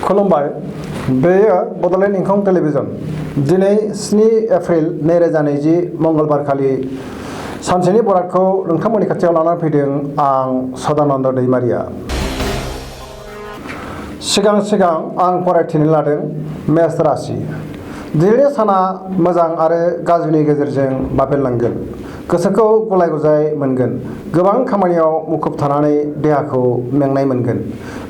खुलुमबाय। बेयो बड'लेण्ड इंखं टेलिभिजन। दिनै 7 एप्रिल 2020 मंगलबारखालि सानसेनि बरादखौ नोंथांमोननि खाथियाव लानानै फैदों आं सदानन्द दैमारिया। सिगां आं फरायथिनो लादों मेष राशि। दिनैनि साना मोजां आरो गाज्रिनि गेजेरजों बाबेनलांगोन। गोसोखौ गुलाय-गुजाय मोनगोन। गोबां खामानियाव मुखुब थानानै देहाखौ मेंनाय मोनगोन।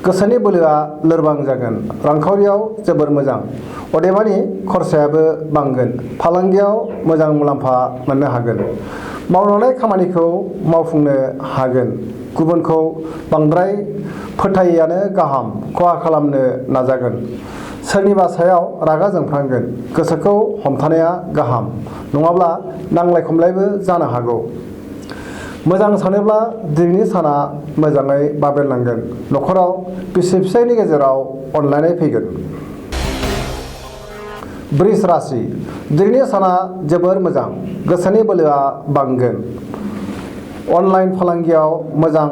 गोसोनि बोलोआ लोरबां जागोन। रांखावरियाव जोबोर मोजां, अदेबानि खरसायाबो बांगोन। फालांगियाव मोजां मुलाम्फा मोननो हागोन। मावलांनाय खामानिखौ मावफुंनो हागोन। गुबुनखौ बांद्राय फोथायैआनो गाहाम। खहा खालामनो नाजागोन। सोरनिबा सायाव रागा जोंफ्लांगोन। गोसोखौ हमथानाया गाहाम, नङाब्ला नांलाय-खमलायबो जानो हागौ। मोजां सानोब्ला दिनैनि साना मोजाङै बाबेनलांगोन। न'खराव बिसि-फिसायनि गेजेराव अनलायनाय फैगोन। वृष राशि। दिनैनि साना जोबोर मोजां। गोसोनि बोलोआ बांगोन। अनलाइन फालांगियाव मोजां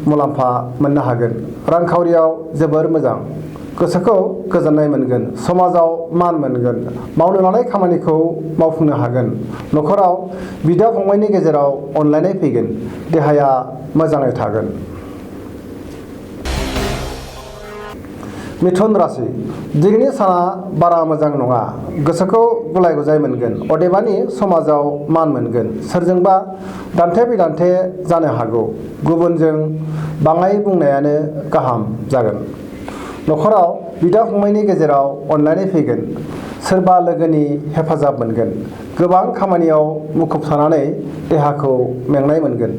मुलाम्फा मोननो हागोन। रांखावरियाव जोबोर मोजां। गोसोखौ गोजोननाय मोनगोन। समाजाव मान मोनगोन। मावनो लानाय खामानिखौ मावफुंनो हागोन। न'खराव बिदा-फंबायनि गेजेराव अनलायनाय फैगोन। देहाया मोजाङै थागोन। मिथुन राशि। दिनैनि साना बारा मोजां नङा। गोसोखौ गुलाय-गुजाय मोनगोन। अदेबानि समाजाव मान मोनगोन। सोरजोंबा दान्थे-बिदान्थे जानो हागौ। गुबुनजों बाङाइ बुंनायानो गाहाम जागोन। न'खराव बिदा-फंबायनि गेजेराव अनलायनाय फैगोन। सोरबा लोगोनि हेफाजाब मोनगोन। गोबां खामानियाव मुखुब थानानै देहाखौ मेंनाय मोनगोन।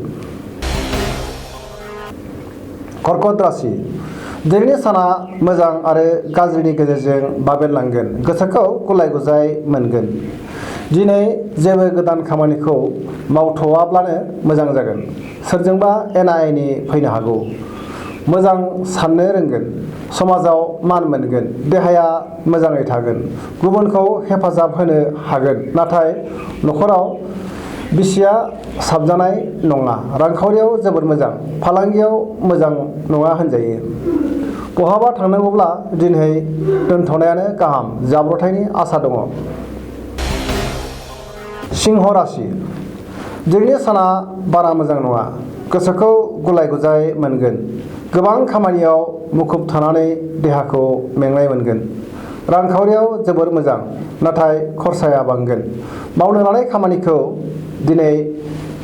कर्कट राशि। दिनैनि साना मोजां आरो गाज्रिनि गेजेरजों बाबेनलांगोन। गोसोखौ गुलाय-गुजाय मोनगोन। दिनै जेबो गोदान खामानिखौ मावथ'वाब्लानो मोजां जागोन। सोरजोंबा एना-एनि फैनो हागौ। मोजां साननो रोंगोन। समाजाव मान मोनगोन। देहाया मोजाङै थागोन। गुबुनखौ हेफाजाब होनो हागोन। नाथाय न'खराव बिसिया साबजानाय नङा। रांखावरियाव जोबोर मोजां। फालांगियाव मोजां नङा होनजायो। बहाबा थांनांगौब्ला दिनै दोनथ'नायानो गाहाम। जाब्रबथायनि आसा दङ। सिंह राशि। दिनैनि साना बारा मोजां नङा। गोसोखौ गुलाय-गुजाय मोनगोन। गोबां खामानियाव मुखुब थानानै देहाखौ मेंनाय मोनगोन। रांखावरियाव जोबोर मोजां, नाथाय खरसाया बांगोन। मावनो लानाय खामानिखौ दिनै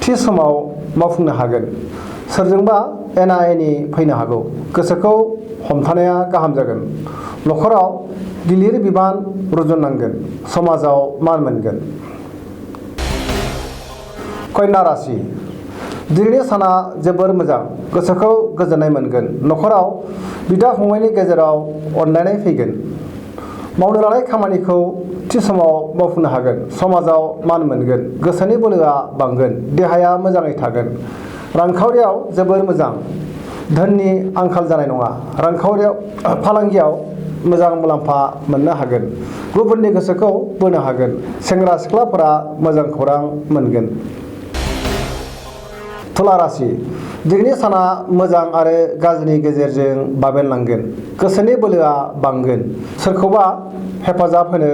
थि समाव मावफुंनो हागोन। सोरजोंबा एना-एनि फैनो हागौ। गोसोखौ हमथानाया गाहाम जागोन। न'खराव गिलिर बिबान रुजुननांगोन। समाजाव मान मोनगोन। कन्या राशि। दिनैनि साना जोबोर मोजां। गोसोखौ गोजोननाय मोनगोन। न'खराव बिदा-फंबायनि गेजेराव अनलायनाय फैगोन। मावनो लानाय खामानिखौ थि समाव मावफुंनो हागोन। समाजाव मान मोनगोन। गोसोनि बोलोआ बांगोन। देहाया मोजाङै थागोन। रांखावरियाव जोबोर मोजां। धोननि आंखाल जानाय नङा। फालांगियाव मोजां मुलाम्फा मोननो हागोन। गुबुननि गोसोखौ बोनो हागोन। सेंग्रा-सिख्लाफोरा मोजां खौरां मोनगोन। तुला राशि। दिनैनि साना मोजां आरो गाज्रिनि गेजेरजों बाबेनलांगोन। गोसोनि बोलोआ बांगोन। सोरखौबा हेफाजाब होनो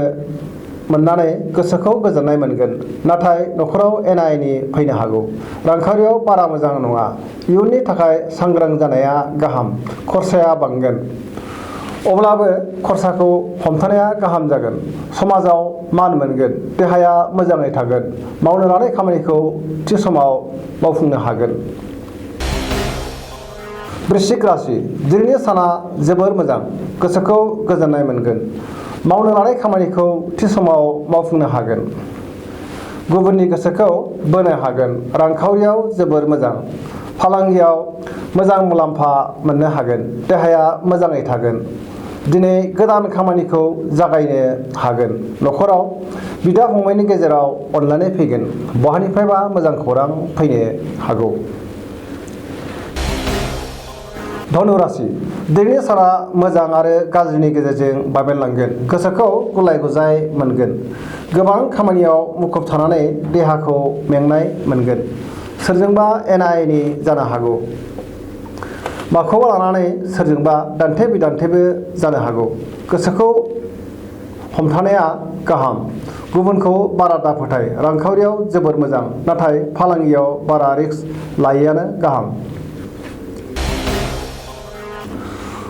मोननानै गोसोखौ गोजोननाय मोनगोन। नाथाय न'खराव एना-एनि फैनो हागौ। रांखावरियाव बारा मोजां नङा। इयुननि थाखाय सांग्रां जानाया गाहाम। खरसाया बांगोन। अब्लाबो खरसाखौ हमथानाया गाहाम जागोन। समाजाव मान मोनगोन। देहाया मोजाङै थागोन। मावनो लानाय खामानिखौ थि समाव मावफुंनो हागोन। वृश्चिक राशि। दिनैनि साना जोबोर मोजां। गोसोखौ गोजोननाय मोनगोन। मावनो लानाय खामानिखौ थि समाव मावफुंनो हागोन। गुबुननि गोसोखौ बोनो हागोन। रांखावरियाव जोबोर मोजां। फालांगियाव मोजां मुलाम्फा मोननो हागोन। देहाया मोजाङै थागोन। दिनै गोदान खामानिखौ जागायनो हागोन। न'खराव बिदा-फंबायनि गेजेराव अनलायनाय फैगोन। बहानिफ्रायबा मोजां खौरां फैनो हागौ। धनु राशि। दिनैनि साना मोजां आरो गाज्रिनि गेजेरजों बाबेनलांगोन। गोसोखौ गुलाय-गुजाय मोनगोन। गोबां खामानियाव मुखुब थानानै देहाखौ मेंनाय मोनगोन। सोरजोंबा एना-एनि जानो हागौ। माखौबा लानानै सोरजोंबा दान्थे बिदान्थेबो जानो हागौ। गोसोखौ हमथानाया गाहाम। गुबुनखौ बारा दाफोथाय। रांखावरियाव जोबोर मोजां, नाथाय फालांगियाव बारा रिस्क लायैआनो गाहाम।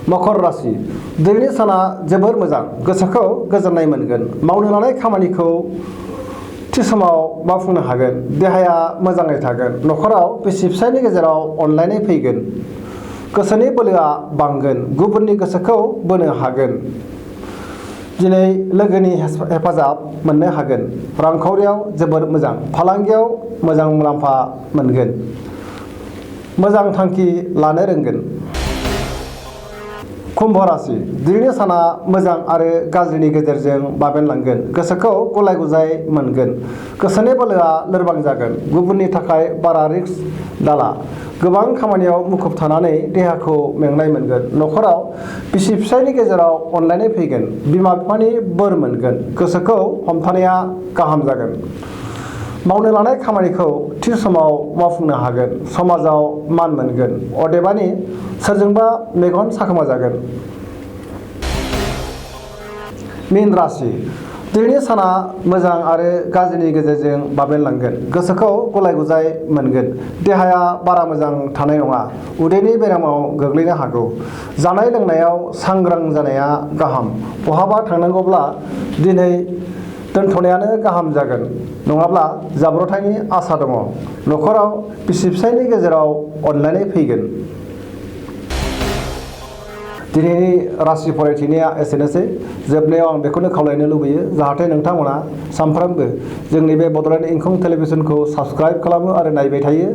मकर राशि दिनैनि साना जोबोर मोजां। गोसोखौ गोजोननाय मोनगोन। मावनो लानाय खामानिखौ थि समाव मावफुंनो हागोन। देहाया मोजाङै थागोन। न'खराव बिसि फिसायनि गेजेराव अनलायनाय फैगोन। गोसोनि बोलोआ बांगोन। गुबुननि गोसोखौ बोनो हागोन। दिनै लोगोनि हेफाजाब मोननो हागोन। रांखावरियाव जोबोर मोजां। फालांगियाव मोजां मुलाम्फा मोनगोन। मोजां थांखि लानो रोंगोन। कुम्भ राशि दिनैनि साना मोजां आरो गाज्रिनि गेजेरजों बाबेनलांगोन। गोसोखौ गुलाय गुजाय मोनगोन। गोसोनि बोलोआ लोरबां जागोन। गुबुननि थाखाय बारा रिस्क लाला। गोबां खामानियाव मुखुब थानानै देहाखौ मेंनाय मोनगोन। न'खराव बिसि फिसायनि गेजेराव अनलायनाय फैगोन। बिमा बिफानि बोर मोनगोन। गोसोखौ हमथानाया गाहाम जागोन। मावनो लानाय खामानिखौ थि समाव मावफुंनो हागोन। समाजाव मान मोनगोन। अदेबानि सोरजोंबा मेगन साखोमा जागोन। मीन राशि दिनैनि साना मोजां आरो गाज्रिनि गेजेरजों बाबेनलांगोन। गोसोखौ गुलाय गुजाय मोनगोन। देहाया बारा मोजां थानाय नङा। उदैनि बेरामाव गोग्लैनो हागौ। जानाय लोंनायाव सांग्रां जानाया गाहाम। बहाबा थांनांगौब्ला दिनै दोनथ'नायानो गाहाम जागोन, नङाब्ला जाब्रबथायनि आसा दङ। न'खराव बिसि फिसायनि गेजेराव अनलायनाय फैगोन। दिनैनि राशि फरायथिनाया एसेनोसै। जोबनायाव आं बेखौनो खावलायनो लुबैयो जाहाथे नोंथांमोना सानफ्रोमबो जोंनि बे बड'लेण्ड इंखं टेलिभिजनखौ साबस्क्राइब खालामो आरो नायबाय थायो।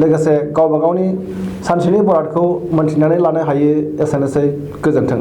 लोगोसे गावबा गावनि सानसेनि बरादखौ मोनथिनानै लानो हायो। एसेनोसै। गोजोन्थों।